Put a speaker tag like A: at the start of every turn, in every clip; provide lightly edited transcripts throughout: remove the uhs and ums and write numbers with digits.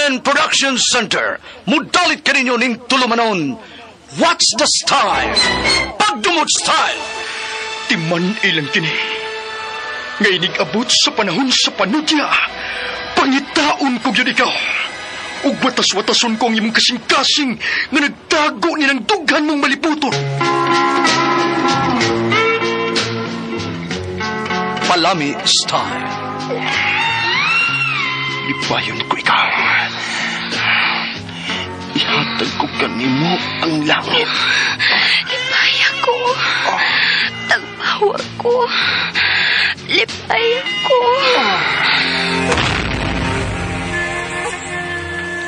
A: RMN Production Center, mudalit kaninyo ning tulumanon. What's the style? Pagdumot style!
B: Timan ilang kini. Nga inig-abot sa panahon sa panudya, pangitaon ko gyud ikaw. Ug watas-watason ko ang imong kasing-kasing nga nagtago ni ng dughan mong maliputon.
A: Palami style.
B: Lipayon ko ikaw. Ihatag ko kanimo ang langit.
C: Lipaya ko. Tagbawa ko. Lipaya ko.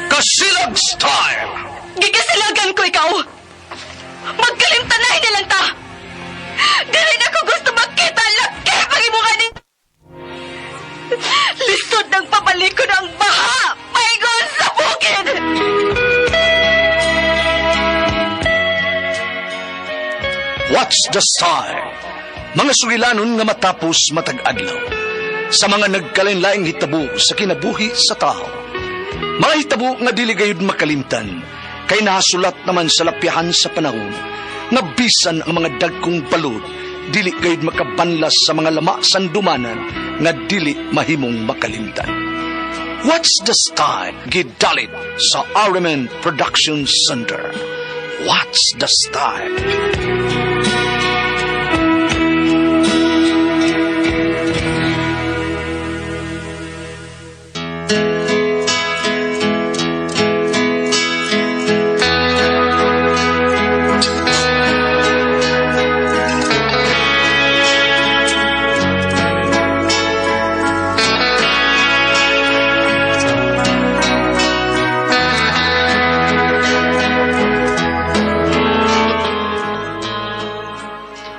A: Kasilag style!
C: Gigasilagan ko ikaw. Magkalimtanay na lang ta. Dili na ko gusto makita laki pag imo ni. Lisod ng pabalikon ang baha. Paingon sa bukid.
A: What's the style? Mga sugilanon nga matapos matag adlaw. Sa mga nagkalain-laing hitabo sa kinabuhi sa tao. Mga hitabo nga dili gayud makalimtan, kay nahasulat naman sa lapyahan sa panahon, nga bisan ang mga dagkong balod, dili gayud makabanlas sa mga lama sandumanan nga dili mahimong makalimtan. What's the style? Gidalit sa RMN Production Center. What's the style?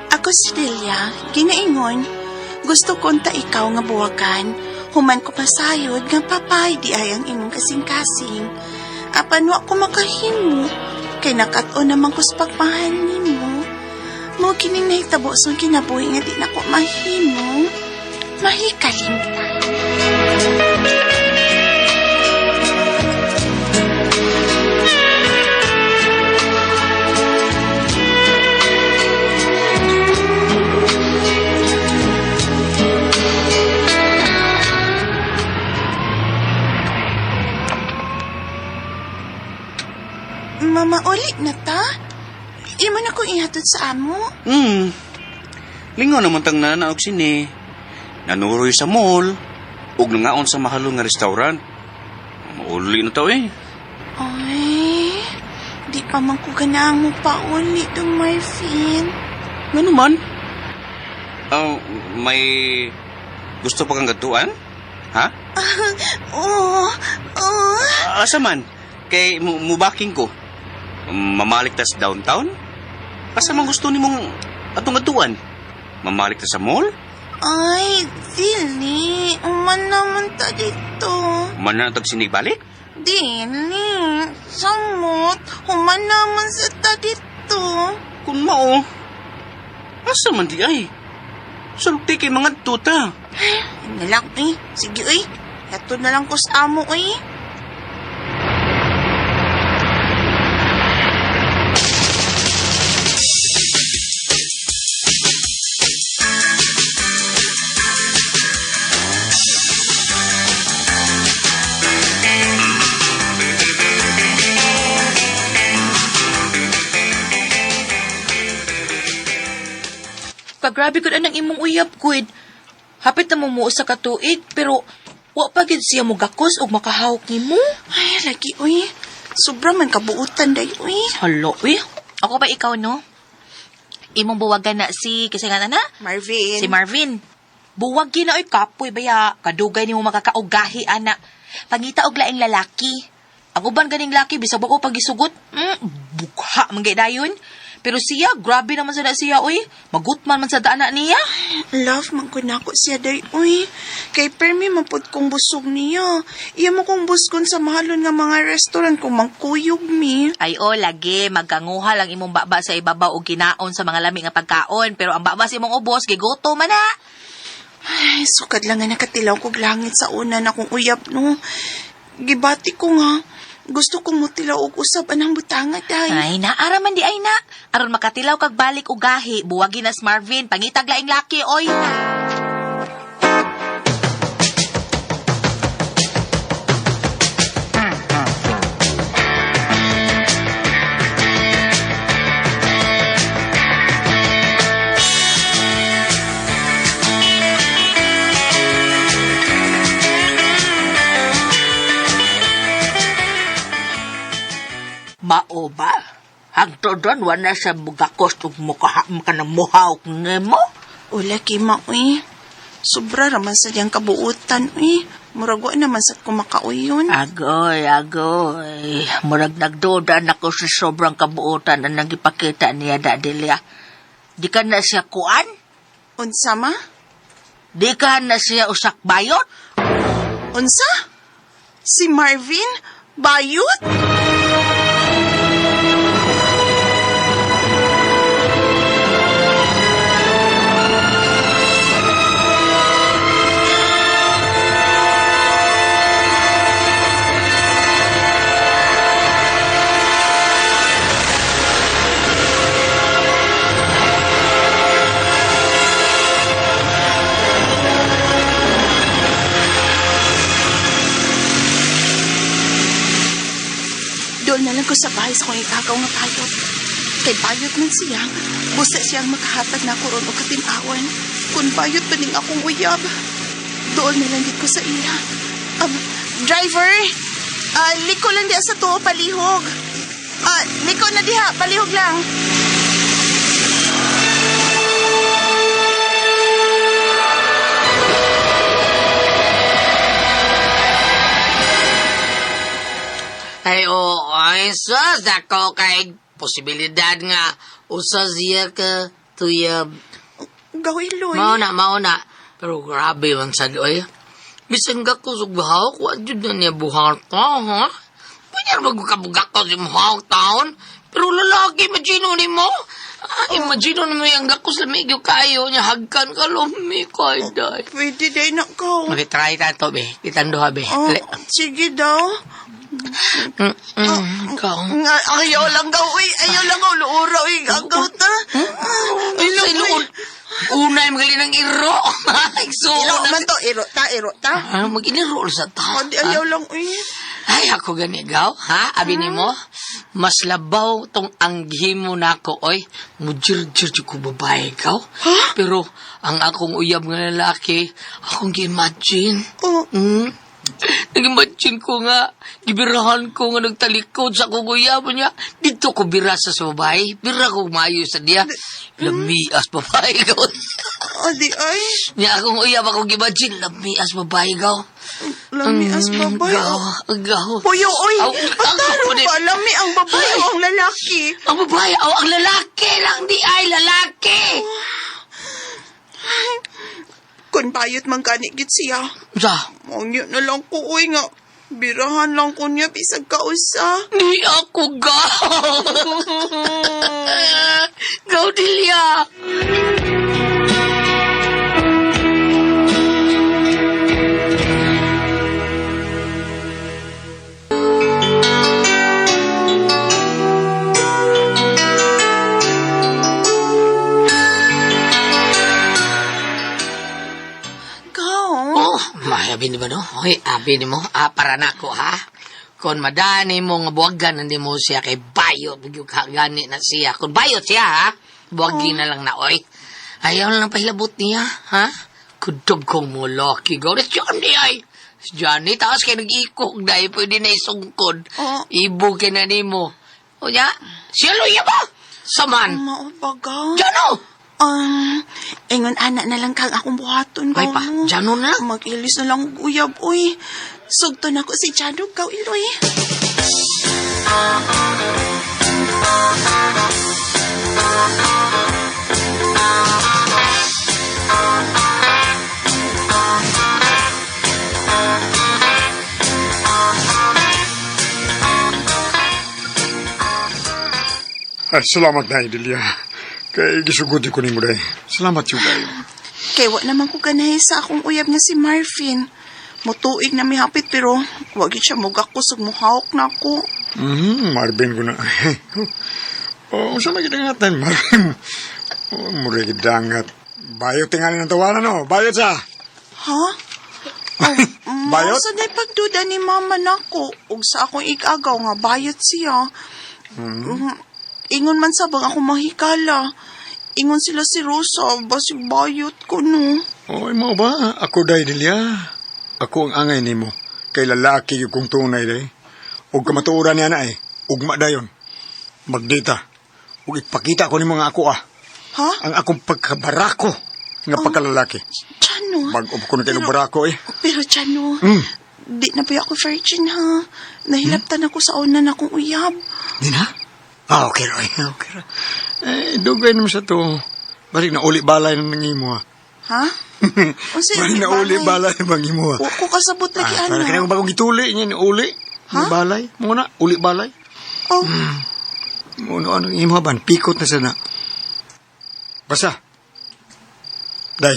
D: Ako si Delia, ginaingon, gusto konta ikaw nga buwagan, human ko pasayod nga papay di ay ang imong kasing-kasing. Apan wa ko makahimo, kay nakat-on naman ko sa pagmahal nimo. Mo kining nahitabo sa kinabuhi nga di nako mahimo, mahikalimtan. Mama, uli na ta? Imo na kong ihatod sa amo.
E: Lingaw naman tang nanaog sini. Nanuroy sa mall. Ug nangaon sa mahalong nga restaurant. Mauli na tao eh.
D: Ay, di pa man ko ganang mo pauli dong Marvin.
E: Nga naman? Oh, may gusto pa kang gatuan? Ha?
D: Oo, oo.
E: Asa man? Kay mubaking ko. Mamalik ta sa downtown? Asa man gusto nimong atong gatuan? Mamalik ta sa mall?
D: Ay, dili. Uman naman ta dito.
E: Man na tag sinig balik?
D: Dili. Samot. Human naman sa ta dito.
E: Kung mao, asa man di ay? Sulti kay mga tuta.
D: Ay, nalang eh. Sige eh. Hatod na lang ko sa amo eh.
F: Kagrabe gud anang imong uyab, gud. Hapit na mo sa katuig, pero wa pa gid siya mo gakos og makahawak nimo.
D: Ay, lagi uy. Sobra man kabuutan day uy.
F: Halo, uy. Ako ba ikaw, no? Imong buwagan na si, kasi nga na?
D: Marvin.
F: Si Marvin. Buwag gina oy kapoy baya, kadugay nimo makakaugahi ana. Pangita og laing lalaki. Ang uban ganing laki bisag ko pagisugot, bukha man gay dayon. Pero siya, grabe naman sa na siya oy. Magutman man sa dana niya.
D: Love man ko nako siya day uy. Kay permi man pud kong busog niya. Iya mo kong buskon sa mahalon nga mga restaurant kung mangkuyog mi.
F: Ay o, lagi, magkanguha lang imong baba sa ibabaw o ginaon sa mga lami nga pagkaon. Pero ang baba sa imong ubos, giguto man na.
D: Ay, sukad lang nga nakatilaw kog langit sa una na kong uyab no. Gibati ko nga. Gusto kong mutilaw og usab anang butanga, day.
F: Ay, naara man di ay na. Aron makatilaw kag balik og gahi, buwagi na si Marvin, pangitag laing laki, oy.
G: Mao ba? Hangtod ron, wala sa mugakos ug mukha ka ng muhawk nimo.
D: Ula kay ma, uy. Sobra raman sa diyang kabuutan, uy. Murag wa naman sa kumakauyon.
G: Agoy, agoy. Murag nagduda na ko sa sobrang kabuutan ang nagipakita niya da, Delia. Di ka na siya kuan?
D: Unsa ma?
G: Di ka na siya usak bayot?
D: Unsa? Si Marvin? Bayot? Doon na lang ko sa bahay sa kong ikagaw nga bayot. Kay bayot man siya, busa siyang makahatag na ko ron og katinawan. Kung bayot pa ning akong uyab, doon na lang gid ko sa iya. Driver, liko lang diha sa tuo palihog. Liko na diha, palihog lang.
G: Ay, oo, ay, sus, dako kay posibilidad nga usa siya ka tuyab.
D: Gawiloy.
G: Mao na, mao na. Pero grabe man sad, oy. Bisan ka ko sugbahaw, wa jud na niya buhata, ha? Pwede na magkabugak ko si muhawk taon. Pero lalaki, imagine ni mo. Ah, imagine mo yung gakos lamig yung kayo niya, hagkan ka lumi ko, ay day.
D: Pwede day na ka.
G: Okay, try ta to, be. Kitang duha, be.
D: Oh,
G: Dali.
D: sige daw.
G: Ikaw.
D: Nga, ayaw lang gaw, uy. Ayaw lang gaw, luura, uy. Agaw ta. Ay,
G: Sa iluon. Unay magaling ng iro. So,
D: Iro man to, iro ta, iro ta.
G: Ano, mag-iniro sa ta.
D: O, di ayaw lang, uy.
G: Ay, ako gani, gaw, ha? Abi ni mo, mas labaw tong anghimo nako, oy. Mujir-jir ko babae, gaw. Pero, ang akong uyab nga lalaki, akong gi-imagine.
D: Oh.
G: Nag-imagine ko nga, gibirahan ko nga nagtalikod sa akong uyab niya. Dito ko bira sa babae, bira ko maayo sa diya. Lamias babae, gaw.
D: O, di ay.
G: Niya akong uyab akong gimagine, lamias babae, gaw.
D: Lami as babae.
G: Gaw, gaw.
D: Puyo, oy.
G: Aw,
D: Pataro
G: ang-
D: ba? Lami ang babae o ang lalaki?
G: Ang babae, aw, ang lalaki lang di ay lalaki.
D: Kung bayot man gani gid siya.
G: Sa,
D: Mangyo na lang ko, uy nga. Birahan lang ko niya bisag kausa.
G: di ako gaw. Gaw, Delia.
D: Gaw.
G: Oh, mahabi ni ba no? Hoy, abi ni mo. Ah, para nako ha. Kung madani mo nga buwagan hindi mo siya kay bayot gyud ka gani na siya. Kung bayot siya ha, buwagin na lang na oy. Ayaw na lang pahilabot niya, ha? Kudog kong mo lucky go. Si Johnny ay. Si Johnny, taas kay nag-ikog dahil pwede na isungkod.
D: Oh.
G: Ibo kay na nimo. O niya, siya luya ba? Saman.
D: Mao ba, gaw?
G: Jano!
D: Ingon ana na lang kang akong buhaton,
G: Ay
D: gaw,
G: pa,
D: no?
G: Jano na lang.
D: Mag-ilis na lang og uyab, uy. Sugto na ko si Jano, gaw, iloy.
B: Ay, salamat na, Delia. Kay gisugod ko ni mo day. Salamat yung kayo.
D: Kay wa naman ko ganahe sa akong uyab nga si Marvin. Mutuig na mihapit pero wag gyud siya mugakos ug muhawak na ako.
B: Marvin ko na. Oh, unsa may gidangatan, Marvin? Oh, mura gidangat. Bayot tingali ng tawanan, no? Bayot sa!
D: Ha? Oh,
B: Bayot?
D: Mao sa day pagduda ni mama nako ug sa akong igagaw nga bayot siya. Ingon man sa bang ako mahikala. Ingon sila si Rosa, basig bayot ko no.
B: Oy, mo ba? Ako day Delia. Ako ang angay nimo. Kay lalaki yung kong tunay day. Ug kamatuoran niya na eh. Ugma dayon. Magdita. Ug ipakita ko nimo nga ako ah.
D: Ha?
B: Ang akong pagkabarako nga pagkalalaki.
D: Chano.
B: Bag-ob ko na kayo ng barako eh.
D: Pero Chano, di na ba ako virgin ha? Nahilaptan ako sa una na akong uyab.
B: Di na? Ah, okay ra. Okay ra. Eh, dugay naman sa to. Balik na uli balay ng nangimo ah.
D: Ha? Unsa
B: Balik na uli balay bang imo ah.
D: Wa ko kasabot lagi
B: Ah,
D: ana.
B: para kanang bagong gituli niya ni uli.
D: Ha?
B: Ni balay. Muna, uli balay.
D: Oh,
B: Muna, ano imo ban? Pikot na sana. Basta. Day,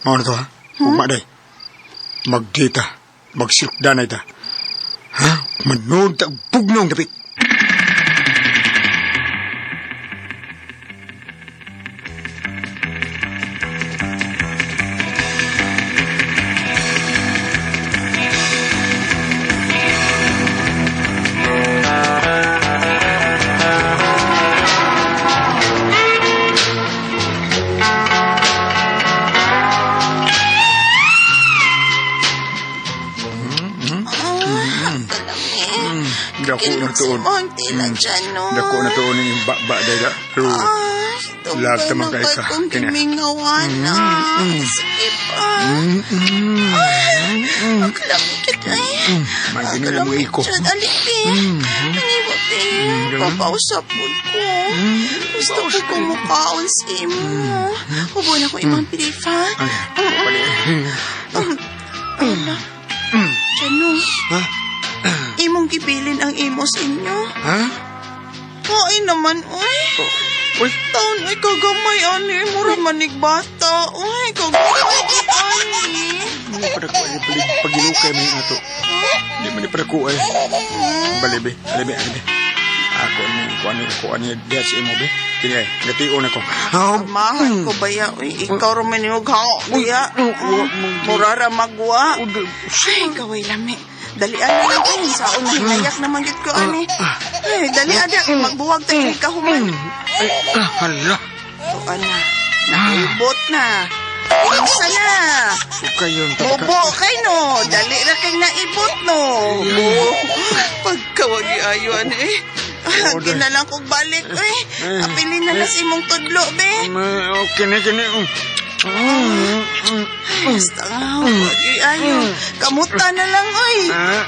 B: mao na to ha. Ugma day. Magdita. Magsilukdanay ta. Ha? Manood ta og bugnong dapit. Dako na tuon.
D: Mo ang tila, Chano.
B: Dako na tuon yung baba day da. Pero
D: Ay,
B: Love
D: tungkol
B: ta man
D: na
B: kay ka.
D: kong
B: Kini.
D: gimingawan na. Sige pa. Ay, ang lamig ay.
B: May ganun ang mga iko.
D: Diyan, alipi. Ang ibo, te. Papausapon ko. Gusto ko kumukaon sa imo. Hubo na ko imang pilifa.
B: Ay, pali.
D: Ala. Chano.
B: Ha?
D: Imong gibilin ang imo sa inyo.
B: Ha?
D: Ay naman, uy.
B: Uy,
D: Taon, ay kagamay, ani. Mura manig bata. Uy, kagamay, ani.
B: Hindi pa ko ay palig pagilukay man ato. Hindi man pa ko ay. Balibi, alibi, alibi. Ako ni ko ani ko ani diha sa imo be. Kini ay gation ako. Oh,
D: Samahan ko ba ya? Uy, ikaw raman yung hao. Kuya, mura ra magwa. Ay, gaway lami. Dalian na lang kayo. Sa una, hinayak naman gid ko, ani. Ay, dalian na. Magbuwag tayo ka human.
B: Ay, hala.
D: So, ana. Naibot na. Unsa na.
B: Kayon ta.
D: Bobo kay no. Dali ra kay naibot no. Bo. Pagkawagi ayo ani eh. Ginalang kog balik eh. Apilin na lang sa imong tudlo be.
B: Okay na kini.
D: Basta nga, wagi ayo. Kamuta na lang oy.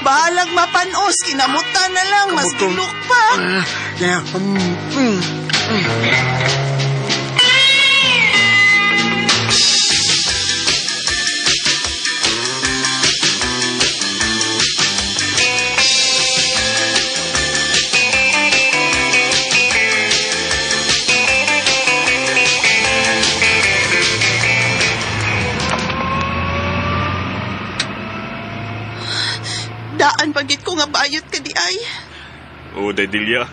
D: Bahalag mapanos, kinamuta na lang mas gilok pa.
B: Kaya
D: Daan pagit ko nga bayot ka di ay.
E: Oo, Day Delia.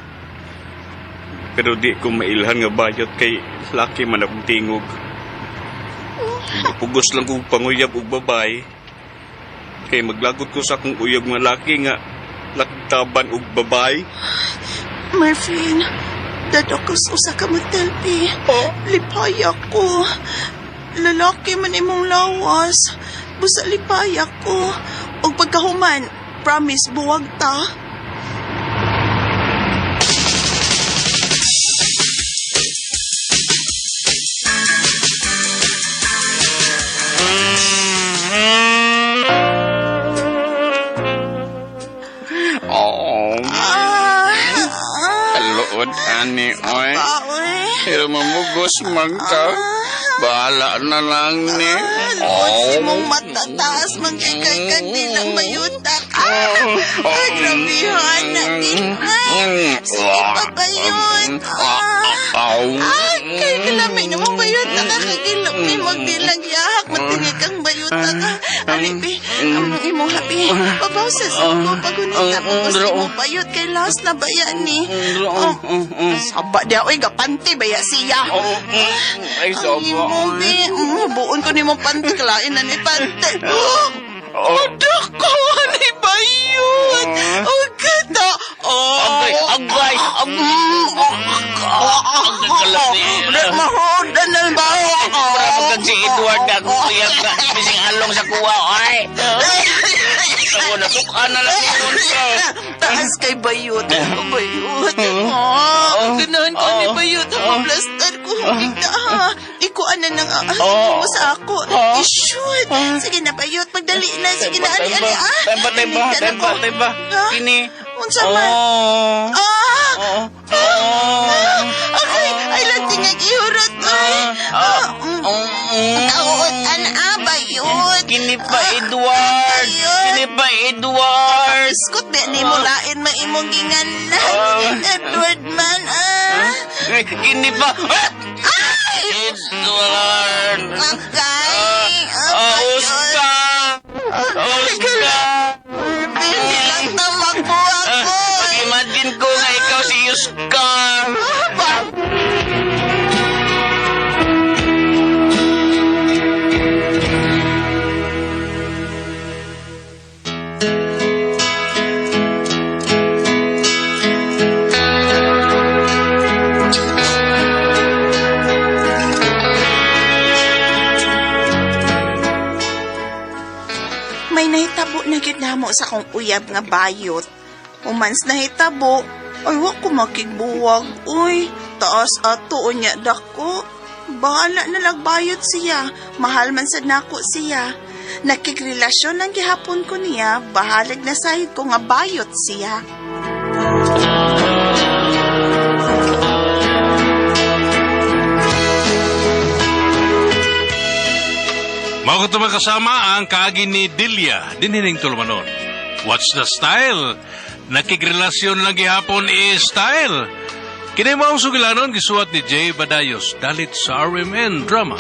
E: Pero di ko mailhan nga bayot kay laki man akong tingog. Pugos lang kong panguyab og babay. Kay maglagot ko sa akong uyab nga laki nga laktaban og babay.
D: Marvin, dado ko sa usa ka motel, pi. Lipaya ko. Lalaki man imong lawas. Busa lipaya ko. Og pagkahuman, promise, buwag ta.
E: Oo.
D: Ah,
E: Kaluod, ani, oy.
D: ah, oy.
E: Pero mamugos man ka. Bahala na lang ni.
D: Luod si mong matataas, mangkikay ka di lang mayutak. Ah, ay, grabihan na din. Ay, sige pa ba yun? Ah, ah, kay kalami naman bayutak ka, kagilap ni magdilang yahak, matingi kang bayutak ka. Ali, bi. Ang imo habi. Babaw sa ko. Pagunita ko
E: Mm,
D: sa
E: dra,
D: imo
E: oh.
D: bayot kay last na baya ni.
E: Mm, dra,
D: Oh,
E: oh, mm, mm.
D: Saba diya, oy, gapanti baya siya.
E: Oh, mm, ay,
D: Ang
E: saba.
D: imo, bi. Buon ko nimo panty, kalain na ni panty. Oh,
E: Oh.
D: dako ni bayot. Oh, ganda. Oh.
E: Agay, agay, agay.
D: Mahudan na ba?
E: Mura pagkag si Edward na akong uyab nga. Bising along sa kuwa, ay. Ako, nasuka na lang yun.
D: Taas kay Bayot. Bayot. Oh, ganahan ko ni Bayot. Ako, blastar ko. Hugig na. ah. Iko, ano nang mo sa ako. I-shoot. Sige na, Bayot. Magdali na. Sige na, ali, ali. Ah.
E: Temba, temba,
D: Hinigtan
E: temba,
D: ako.
E: temba.
D: Ha?
E: Kini.
D: Unsa man?
E: Oh.
D: Ah!
E: Oh. Oh.
D: Okay, ay lang tingag ihurot. Ay.
E: Ah.
D: Ah, Taot, ana, Bayot.
E: Kini pa, Edward.
D: Bayot.
E: Kini pa, Edward.
D: Iskot ba ni mo lain maimong ginganan. Edward man, ah.
E: Kini pa.
D: Ay!
E: Edward.
D: Agay!
E: Ah, Oscar. Oscar.
D: Hindi lang tamakuha ko.
E: Imagine ko nga ikaw si Oscar.
D: May nahitabo na gyud namo sa akong uyab nga bayot. Umans nahitabo, ay wa ko makigbuwag. Uy, taas ato unya dako. Bahala na lagbayot siya. Mahal man sad nako siya. Nakigrelasyon ang gihapon ko niya, bahalag na sayod ko nga bayot siya.
H: Mao ko kasama ang kaagi ni Delia, dinining tulumanon. What's the style? Nakigrelasyon lang gihapon is style. Kini mao ang sugilanon gisuwat ni Jay Badayos dalit sa RMN Drama.